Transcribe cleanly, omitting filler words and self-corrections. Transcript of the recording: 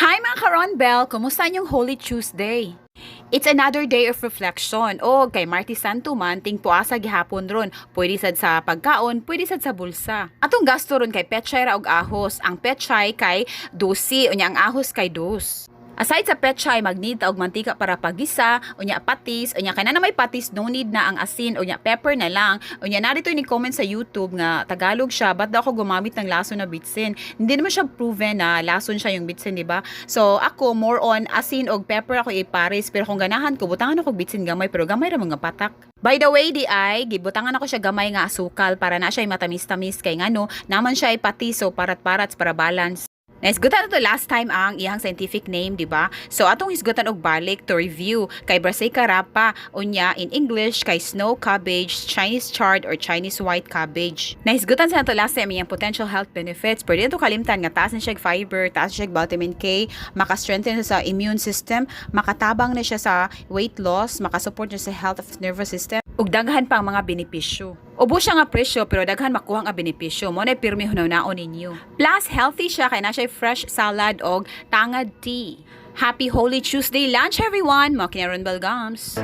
Hi, mga ka-Ron Bell! Kumusta inyong Holy Tuesday? It's another day of reflection. O, kay Martes Santo man, tingpuasa gihapon ron. Pwede sad sa pagkaon, pwede sad sa bulsa. Atong gasto ron kay pechay ra og ahos. Ang pechay kay 12, unya ang ahos kay 2. Aside sa pechay, mag-need ta og mantika para pagisa, unya patis, unya kay na may patis, no need na ang asin, unya pepper na lang. Unya narito ni comment sa YouTube nga Tagalog siya, ba't daw ako gumamit ng lason na bitsin? Hindi naman siya proven na lason siya yung bitsin, di ba? So ako, more on asin og pepper ako ipares, pero kung ganahan ko, butangan ako og bitsin gamay, pero gamay ra mga patak. By the way, di ay, gibutangan ako siya gamay nga asukal para na siya matamis-tamis kay ngano, naman siya ay patis, so parat-parats para balance. Nahisgutan na to last time ang iyang scientific name, di ba? So atong hisgutan og balik to review kay Brassica rapa, unya in English kay snow cabbage, Chinese chard or Chinese white cabbage. Nahisgutan sa nato last time iyang potential health benefits. Pero di to kalimtan nga taas na siya og fiber, taas na siya og vitamin K, maka-strengthen siya sa immune system, makatabang na siya sa weight loss, makasupport siya sa health of nervous system, ug daghan pa ang mga benepisyo. Ubo siya nga presyo pero daghan makuha nga benepisyo. Mo na pirmi hunaw-naon ninyo. Plus healthy siya kay na siya fresh salad og tangad tea. Happy Holy Tuesday lunch, everyone. Mo kini Ron Belgams.